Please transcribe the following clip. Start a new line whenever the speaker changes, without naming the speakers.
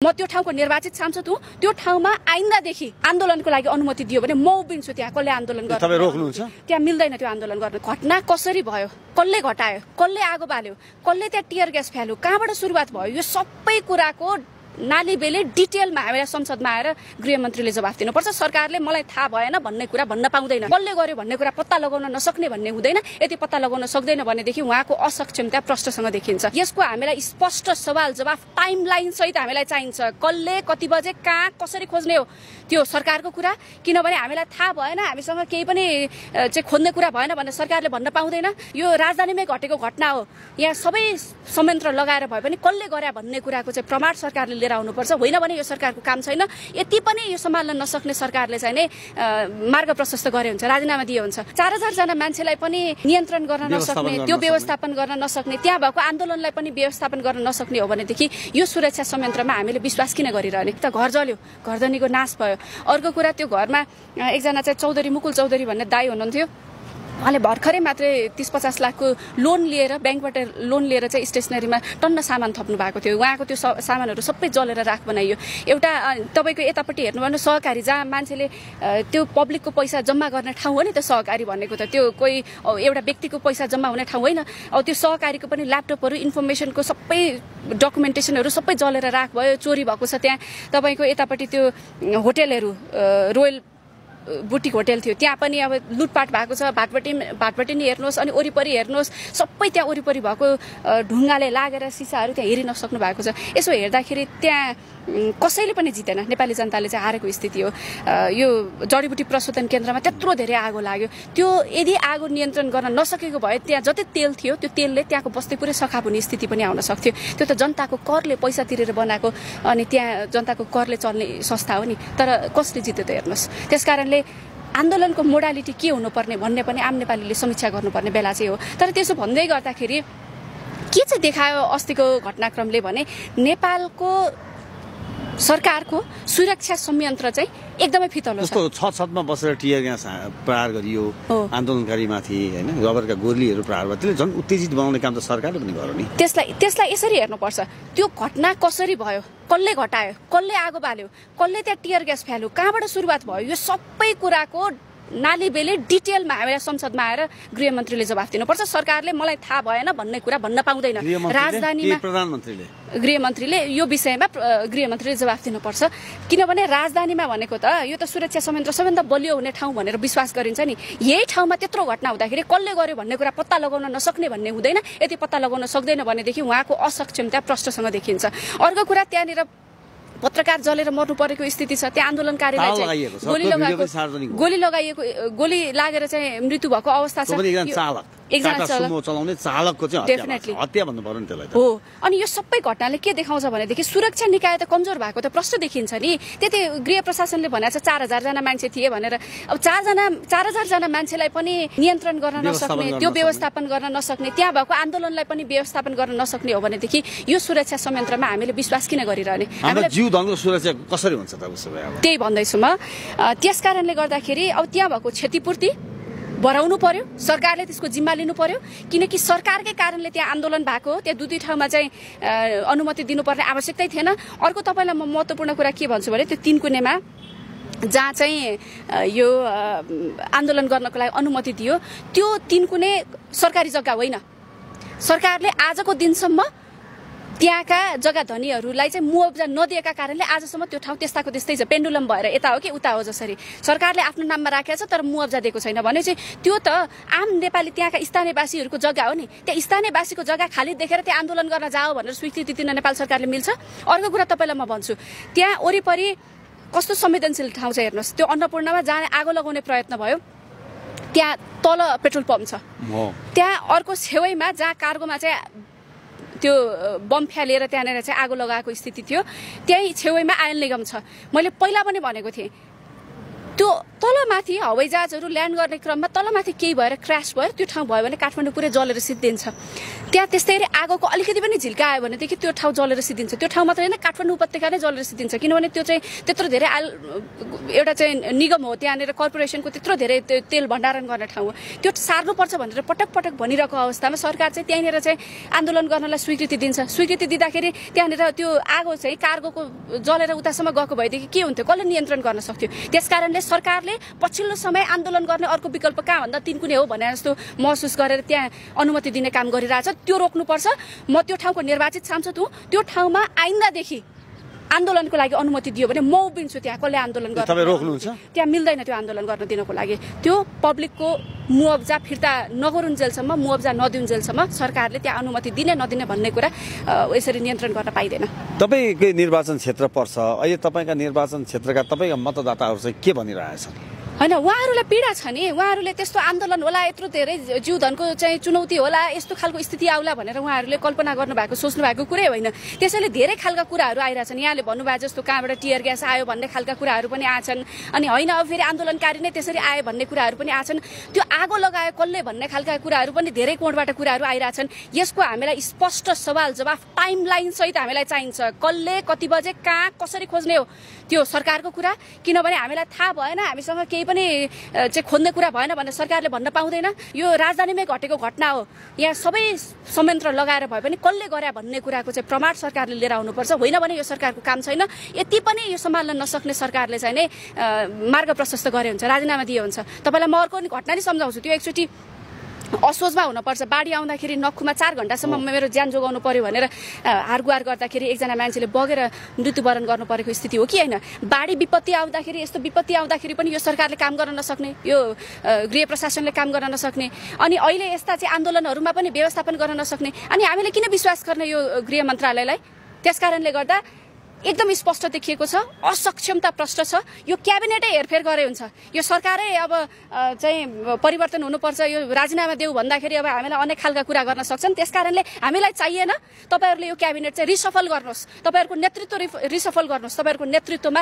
म त्यो ठाउँको निर्वाचित सांसद हुँ, त्यो ठाउँमा आइन्दादेखि आन्दोलनको लागि अनुमति दियो भने म उभिन्छु त्यहाँ। कसले आन्दोलन गर्छ?
तपाईँ रोक्नुहुन्छ?
त्यहाँ मिल्दैन त्यो आन्दोलन गर्न। घटना कसरी भयो, कसले घटायो, कसले आगो बाल्यो, कसले त्यहाँ टियर ग्यास फ्याल्यो, कहाँबाट सुरुवात भयो, यो सबै कुराको नाली बेले डिटेलमा हामीलाई संसदमा आएर गृहमन्त्रीले जवाफ दिनुपर्छ। सरकारले मलाई थाहा भएन भन्ने कुरा भन्न पाउँदैन, कसले गर्यो भन्ने कुरा पत्ता लगाउन नसक्ने भन्ने हुँदैन। यदि पत्ता लगाउन सक्दैन भनेदेखि उहाँको असक्षमता प्रष्टसँग देखिन्छ। यसको हामीलाई स्पष्ट सवाल जवाफ टाइमलाइन सहित हामीलाई चाहिन्छ। कसले, कति बजे, कहाँ, कसरी खोज्ने हो त्यो सरकारको कुरा। किनभने हामीलाई थाहा भएन, हामीसँग केही पनि चाहिँ खोज्ने कुरा भएन भने सरकारले भन्न पाउँदैन। यो राजधानीमै घटेको घटना हो, यहाँ सबै संयन्त्र लगाएर भए पनि कसले गरे भन्ने कुराको चाहिँ प्रमाण सरकारले लिएर आउनुपर्छ। होइन भने यो सरकारको काम छैन। यति पनि यो सम्हाल्न नसक्ने सरकारले चाहिँ नै मार्ग प्रशस्त गरे हुन्छ, राजीनामा दिए हुन्छ। 4000 जना मान्छेलाई पनि नियन्त्रण गर्न नसक्ने, त्यो व्यवस्थापन गर्न नसक्ने, त्यहाँ भएको आन्दोलनलाई पनि व्यवस्थापन गर्न नसक्ने हो भनेदेखि यो सुरक्षा संयन्त्रमा हामीले विश्वास किन गरिरहने? त घर जल्यो, घरधनीको नाश भयो। अर्को कुरा, त्यो घरमा एकजना चाहिँ चौधरी, मुकुल चौधरी भन्ने दाइ हुनुहुन्थ्यो, उहाँले भर्खरै मात्रै 30-50 लाखको लोन लिएर, ब्याङ्कबाट लोन लिएर चाहिँ स्टेसनरीमा टन्न सामान थप्नु भएको थियो। उहाँको त्यो सामानहरू सबै जलेर राख बनाइयो। एउटा तपाईँको यतापट्टि हेर्नु भने सहकारी, जहाँ मान्छेले त्यो पब्लिकको पैसा जम्मा गर्ने ठाउँ हो नि त सहकारी भनेको त, त्यो कोही एउटा व्यक्तिको पैसा जम्मा हुने ठाउँ होइन। अब त्यो सहकारीको पनि ल्यापटपहरू, इन्फर्मेसनको सबै डकुमेन्टेसनहरू सबै जलेर राख भयो, चोरी भएको छ। त्यहाँ तपाईँको यतापट्टि त्यो होटेलहरू, रोयल बुटिक होटेल थियो, त्यहाँ पनि अब लुटपाट भएको छ। भाटपट्टि नि हेर्नुहोस्, अनि वरिपरि हेर्नुहोस्, सबै त्यहाँ वरिपरि भएको ढुङ्गाले लागेर सिसाहरू त्यहाँ हेरि नसक्नु भएको छ। यसो हेर्दाखेरि त्यहाँ कसैले पनि जितेन, नेपाली जनताले चाहिँ हारेको स्थिति हो। यो जडीबुटी प्रशोधन केन्द्रमा त्यत्रो धेरै आगो लाग्यो। त्यो यदि आगो नियन्त्रण गर्न नसकेको भए त्यहाँ जति तेल थियो त्यो तेलले त्यहाँको बस्ती पुरै सखाप हुने स्थिति पनि आउन सक्थ्यो। त्यो त जनताको करले पैसा तिरेर बनाएको, अनि त्यहाँ जनताको करले चल्ने संस्था हो नि, तर कसले जित्यो त हेर्नुहोस्। त्यसकारणले आन्दोलनको मोडालिटी के हुनुपर्ने भन्ने पनि आम नेपालीले समीक्षा गर्नुपर्ने बेला चाहिँ हो। तर त्यसो भन्दै गर्दाखेरि के चाहिँ देखायो अस्तिको घटनाक्रमले भने नेपालको सरकारको सुरक्षा संयन्त्र चाहिँ एकदमै फितलो छ।
छतमा बसेर टियर ग्यास प्रहार गरियो आन्दोलनकारीमाथि, हैन, रबरका गोलीहरू प्रहार भयो। त्यसले झन् उत्तेजित बनाउने काम त सरकारले पनि गर्यो नि।
त्यसलाई यसरी हेर्नुपर्छ, त्यो घटना कसरी भयो, कसले घटायो, कसले आगो बाल्यो, कसले त्यहाँ टियर ग्यास फ्याल्यो, कहाँबाट सुरुवात भयो, यो सबै कुराको नाली बेले डिटेलमा हामीलाई संसदमा आएर गृहमन्त्रीले जवाफ दिनुपर्छ। सरकारले मलाई थाहा भएन भन्ने कुरा भन्न पाउँदैन। राजधानीमा गृहमन्त्रीले यो विषयमा गृहमन्त्रीले जवाफ दिनुपर्छ। किनभने राजधानीमा भनेको त यो त सुरक्षा संयन्त्र सबैभन्दा बलियो हुने ठाउँ भनेर विश्वास गरिन्छ नि। यही ठाउँमा त्यत्रो घटना हुँदाखेरि कसले गर्यो भन्ने कुरा पत्ता लगाउन नसक्ने भन्ने हुँदैन। यदि पत्ता लगाउन सक्दैन भनेदेखि उहाँको असक्षमता प्रष्टसँग देखिन्छ। अर्को कुरा, त्यहाँनिर पत्रकार जलेर मर्नु परेको स्थिति छ। त्यहाँ आन्दोलनकारीलाई चाहिँ गोली लागेर चाहिँ मृत्यु भएको अवस्था छ।
एकजना चालकको चाहिँ हत्या भन्नु पर्यो नि त्यसलाई
हो। अनि यो सबै घटनाले के देखाउँछ भनेदेखि सुरक्षा निकाय त कमजोर भएको त प्रष्ट देखिन्छ नि। त्यति गृह प्रशासनले भनेको छ 4000 जना मान्छे थिए भनेर। अब 4000 जना मान्छेलाई पनि नियन्त्रण गर्न नसक्ने, त्यो व्यवस्थापन गर्न नसक्ने, त्यहाँ भएको आन्दोलनलाई पनि व्यवस्थापन गर्न नसक्ने हो भनेदेखि यो सुरक्षा संयन्त्रमा हामीले विश्वास किन गरिरहने?
जीवधनको सुरक्षा कसरी हुन्छ त? उसो भए
त्यही भन्दैछु म। त्यसकारणले गर्दाखेरि अब त्यहाँ भएको क्षतिपूर्ति बढाउनु पर्यो, सरकारले त्यसको जिम्मा लिनु पर्यो। किनकि सरकारकै कारणले त्यहाँ आन्दोलन भएको, त्यहाँ दुई ठाउँमा चाहिँ अनुमति दिनुपर्ने आवश्यकतै थिएन। अर्को तपाईँलाई म महत्त्वपूर्ण कुरा के भन्छु भने, त्यो तीनकुनेमा जहाँ चाहिँ यो आन्दोलन गर्नको लागि अनुमति दियो, त्यो तीनकुने सरकारी जग्गा होइन। सरकारले आजको दिनसम्म त्यहाँका जग्गा धनीहरूलाई चाहिँ मुआवजा नदिएका कारणले आजसम्म त्यो ठाउँ त्यस्ताको त्यस्तै छ। पेन्डुलम भएर यता हो कि उता हो जसरी सरकारले आफ्नो नाममा राखेको छ तर मुआवजा दिएको छैन भने चाहिँ त्यो त आम नेपाली त्यहाँका स्थानीयवासीहरूको जग्गा हो नि। त्यहाँ स्थानीयवासीको जग्गा खाली देखेर त्यहाँ आन्दोलन गर्न जाओ भनेर स्वीकृति दिन नेपाल सरकारले मिल्छ? अर्को कुरा तपाईँलाई म भन्छु, त्यहाँ वरिपरि कस्तो संवेदनशील ठाउँ छ हेर्नुहोस्। त्यो अन्नपूर्णमा जहाँ आगो लगाउने प्रयत्न भयो, त्यहाँ तल पेट्रोल पम्प छ। त्यहाँ अर्को छेउमा जहाँ कार्गोमा चाहिँ त्यो बम फ्यालेर त्यहाँनिर चाहिँ आगो लगाएको स्थिति थियो, त्यही छेउमा आयल निगम छ। मैले पहिला पनि भनेको थिएँ, त्यो तलमाथि हवाईजहाजहरू ल्यान्ड गर्ने क्रममा तलमाथि केही भएर क्रास भयो, त्यो ठाउँ भयो भने काठमाडौँ पुरै जलेर सिद्धिन्छ। त्यहाँ त्यस्तै आगोको अलिकति पनि झिल्का आयो भनेदेखि त्यो ठाउँ जलेर सिद्धिन्छ। त्यो ठाउँ मात्र होइन, काठमाडौँ उपत्यका नै जलेर सिद्धिन्छ, किनभने त्यो चाहिँ त्यत्रो धेरै एउटा चाहिँ निगम हो, त्यहाँनिर कर्पोरेसनको त्यत्रो धेरै तेल भण्डारण गर्ने ठाउँ हो। त्यो सार्नुपर्छ भनेर पटक पटक भनिरहेको अवस्थामा सरकार चाहिँ त्यहीँनिर चाहिँ आन्दोलन गर्नलाई स्वीकृति दिन्छ। स्वीकृति दिँदाखेरि त्यहाँनिर त्यो आगो चाहिँ कार्गोको जलेर उतासम्म गएको भएदेखि के हुन्थ्यो, कसले नियन्त्रण गर्न सक्थ्यो? त्यसकारणले सरकारले पछिल्लो समय आन्दोलन गर्ने अर्को विकल्प कहाँ भन्दा तिनकुने हो भने जस्तो महसुस गरेर त्यहाँ अनुमति दिने काम गरिरहेछ। त्यो रोक्नुपर्छ। म त्यो ठाउँको निर्वाचित सांसद हुँ। त्यो ठाउँमा आइन्दादेखि आन्दोलनको लागि अनुमति दियो भने म उभिन्छु त्यहाँ। कसले आन्दोलन गर्न
तपाईँ रोक्नुहुन्छ?
त्यहाँ मिल्दैन त्यो आन्दोलन गर्न दिनको लागि। त्यो पब्लिकको मुआवजा फिर्ता नगरुन्जेलसम्म, मुआवजा नदिउन्जेलसम्म सरकारले त्यहाँ अनुमति दिने नदिने भन्ने कुरा यसरी नियन्त्रण गर्न पाइँदैन।
तपाईँकै निर्वाचन क्षेत्र पर्छ, अहिले तपाईँका निर्वाचन क्षेत्रका तपाईँका मतदाताहरू चाहिँ के भनिरहेछन्?
होइन, उहाँहरूलाई पीडा छ नि। उहाँहरूले त्यस्तो आन्दोलन होला, यत्रो धेरै जीवधनको चाहिँ चुनौती होला, यस्तो खालको स्थिति आउला भनेर उहाँहरूले कल्पना गर्नुभएको, सोच्नु भएको कुरै होइन। त्यसैले धेरै खालका कुराहरू आइरहेछन्। यहाँले भन्नुभयो जस्तो कहाँबाट टियर ग्यास आयो भन्ने खालका कुराहरू पनि आछन्। अनि होइन, अब फेरि आन्दोलनकारी नै त्यसरी आयो भन्ने कुराहरू पनि आछन्। त्यो आगो लगायो कसले भन्ने खालका कुराहरू पनि धेरै कोणबाट कुराहरू आइरहेछन्। यसको हामीलाई स्पष्ट सवाल जवाफ टाइमलाइन सहित हामीलाई चाहिन्छ। कसले, कति बजे, कहाँ, कसरी खोज्ने हो त्यो सरकारको कुरा। किनभने हामीलाई थाहा भएन, हामीसँग केही पनि चाहिँ खोज्ने कुरा भएन भने सरकारले भन्न पाउँदैन। यो राजधानीमै घटेको घटना हो, यहाँ सबै संयन्त्र लगाएर भए पनि कसले गरे भन्ने कुराको चाहिँ प्रमाण सरकारले लिएर आउनुपर्छ। होइन भने यो सरकारको काम छैन। यति पनि यो सम्हाल्न नसक्ने सरकारले चाहिँ नै मार्ग प्रशस्त गरे हुन्छ, राजीनामा दिए हुन्छ। तपाईँलाई म अर्को घटना नै सम्झाउँछु। त्यो एकचोटि असोजमा हुनुपर्छ। बाढी आउँदाखेरि नखुमा 4 घण्टासम्म मेरो ज्यान जोगाउनु पर्यो भनेर हारगुहार गर्दाखेरि एकजना मान्छेले बगेर मृत्युवरण गर्नु परेको स्थिति हो कि होइन? बाढी विपत्ति आउँदाखेरि, यस्तो विपत्ति आउँदाखेरि पनि यो सरकारले काम गर्न नसक्ने, यो गृह प्रशासनले काम गर्न नसक्ने, अनि अहिले यस्ता चाहिँ आन्दोलनहरूमा पनि व्यवस्थापन गर्न नसक्ने, अनि हामीले किन विश्वास गर्ने यो गृह मन्त्रालयलाई? त्यसकारणले गर्दा एकदम स्पष्ट देखिएको छ, असक्षमता प्रष्ट छ। यो क्याबिनेटै हेरफेर गरे हुन्छ। यो सरकारै अब चाहिँ परिवर्तन हुनुपर्छ, यो राजीनामा देऊ भन्दाखेरि अब हामीलाई अनेक खालका कुरा गर्न सक्छन्। त्यसकारणले हामीलाई चाहिएन। तपाईँहरूले यो क्याबिनेट चाहिँ रिसफल गर्नुहोस्, तपाईँहरूको नेतृत्व रिसफल गर्नुहोस्। तपाईँहरूको नेतृत्वमा